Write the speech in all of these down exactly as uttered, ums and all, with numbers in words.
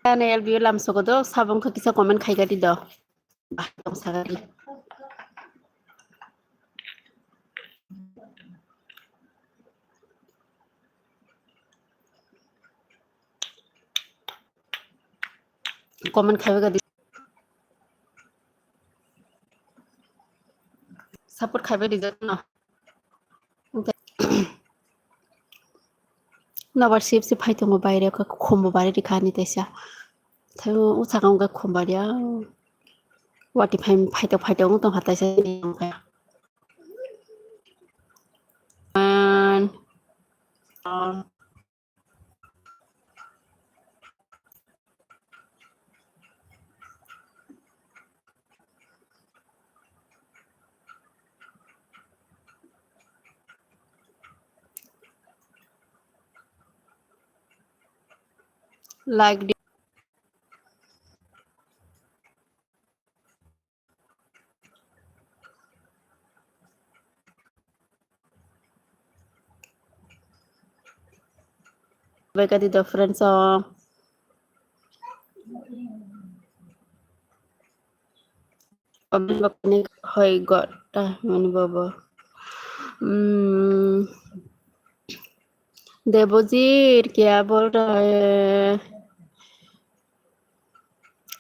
Ani L B O lam sogo do, sabong khe kisa comment khai gadi do. Bah, tong sagadi. Comment khai gadi. Support khai bai rijak no. Nobar sip sip phai tongo baire, khumbo bari rikha ani taisa. Thaio usakang wngkha khum bari a. Wati phai phai tok phai tok wng tongkha taisa. Man. Like di- Bai kati do friends o. Comment bo kani hoi go ta mani bobo. Hmm. Debojit, kya bol raha hai?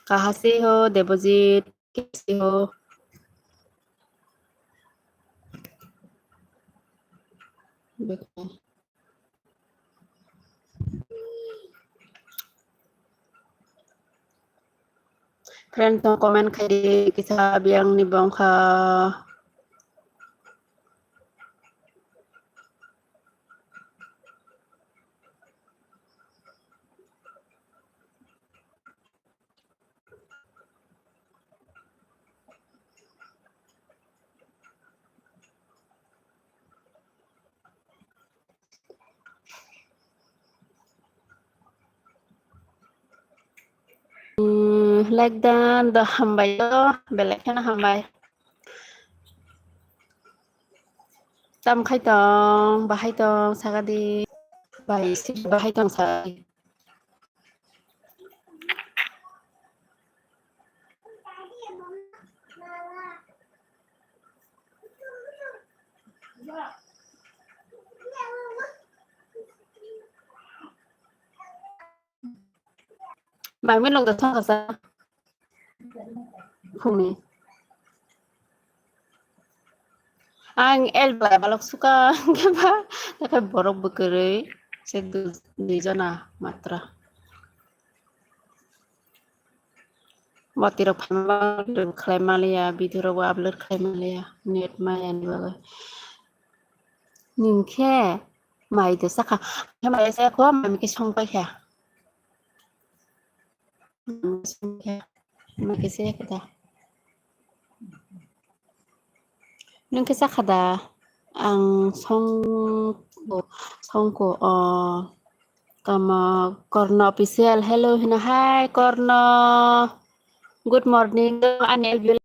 Kahan se ho, Debojit? Kaise ho? Friend, tong comment khai di, kisa biyang ni bongkha. Hmm, like dan do hambai do, belai kheno hambai. Tam khai tong, bahai tong, sagadi. Bai, bahai tong, sagadi. Mai mui lok da thang kasa. Phungni. Ang el bai balok suka khe ba, nakhai borok bwkharwi se du-, dui jona matra. Mati rok phaima khlai maliya, video rok upload khlai maliya, net maya ni bagwi. Ningkhe mai de sakha, mai se ko mai ke song pai kha. Mai ke se ko da. Nung khe sakha da? Ang songko, songko, o, tamo Korno official. Hello hino, hi Korno. Good morning. Ani L B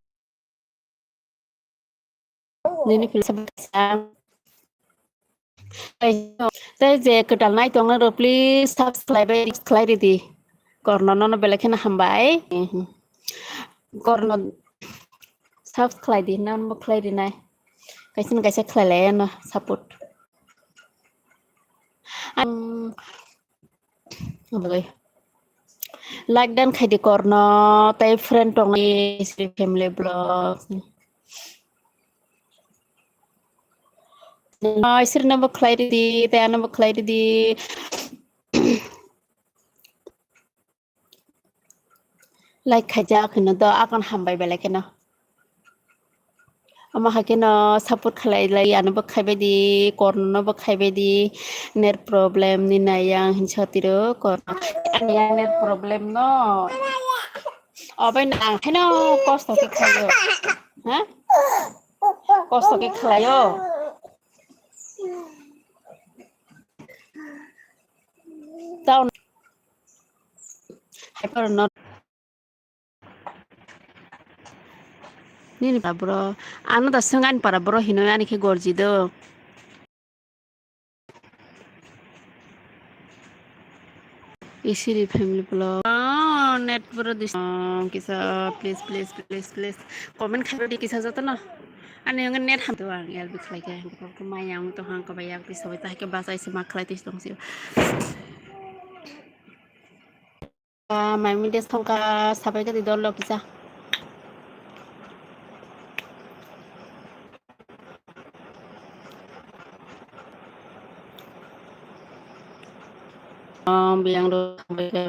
O nini philsa baksa. Tei je kwtal nai tongna rok, please subscribe khlai ridi. Korno nono belai kheno hambai. Korno subscribe khlai di, nono bo khlai rinai. Kaisa na kaisa khlai lai ano support. Ang, obolai. Like dan khaidi korno, tei friend tongni Sri Family Vlog. Isir nabo khlai ridi, tei ano bo khlai ridi. Like khaijak hino do, akon hambai belai kheno. Omo hai kheno support khlai lai, ano bo khaibai di, korno no bo khaibai di, net problem ni nai yang hinsa tiro korno. Ani yang net problem no. Obai nang kheno kosto khe khlaio. Ha? Kosto khe khlaio. Tao. Hai por no. Nini para bro, ano da swng ani para bro hino ani khe gorji do. Isiri Family Vlog. Oh, net bro dis. Oh, kisa please, please, please, please. Comment khai di kisa joto no. Ani ang net ham to ang L B khlai khe. Ko mai ang to hang ko bai yak bisa bai ta ke basa isi ma khlai tis tong si. Ah, mai mi des thongka sabai ka di dol lo kisa. Om biang ro sabai ka.